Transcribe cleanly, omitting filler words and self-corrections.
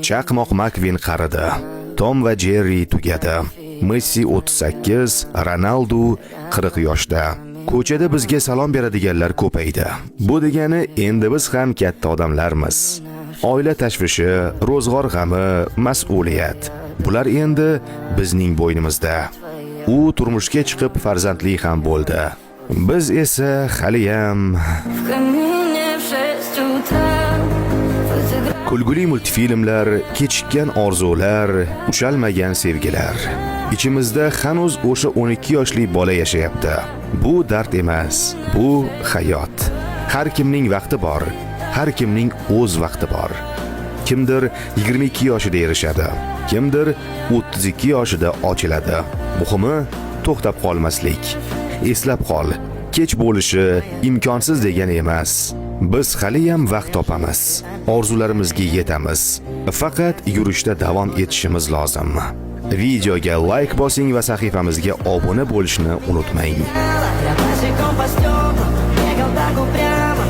Chaqmoq Makvin qaridi. Tom va Jerri tugadi. Messi 38, Ronaldu 40 yoshda. Ko'chada bizga salom beradiganlar ko'paydi. Bu degani, endi biz ham katta odamlarmiz. Oila tashvishi, ro'zg'or g'ami, mas'uliyat. Bular endi bizning bo'ynimizda. U turmushga chiqib, farzandli ham bo'ldi. Biz esa haliyam В камине в 6 утра. Фотографии. Kulguli multfilmlar, kechikkan orzular, ushalmagan sevgilar. Ichimizda hanuz o'sha 12 yoshli bola yashayapti. Bu dard emas, bu hayot. Har kimning vaqti bor, har kimning o'z vaqti bor. Kimdir 22 yoshida erishadi, kimdir 32 yoshida ochiladi. Muhimi, to'xtab qolmaslik. Eslab qol, kech bo'lishi imkonsiz degani emas. Biz haliyam vaqt topamiz, orzularimizga yetamiz. Faqat yurishda davom etishimiz lozim. Videoga layk bosing va sahifamizga obuna bo'lishni unutmang. Я босиком по стеклам бегал так упрямо.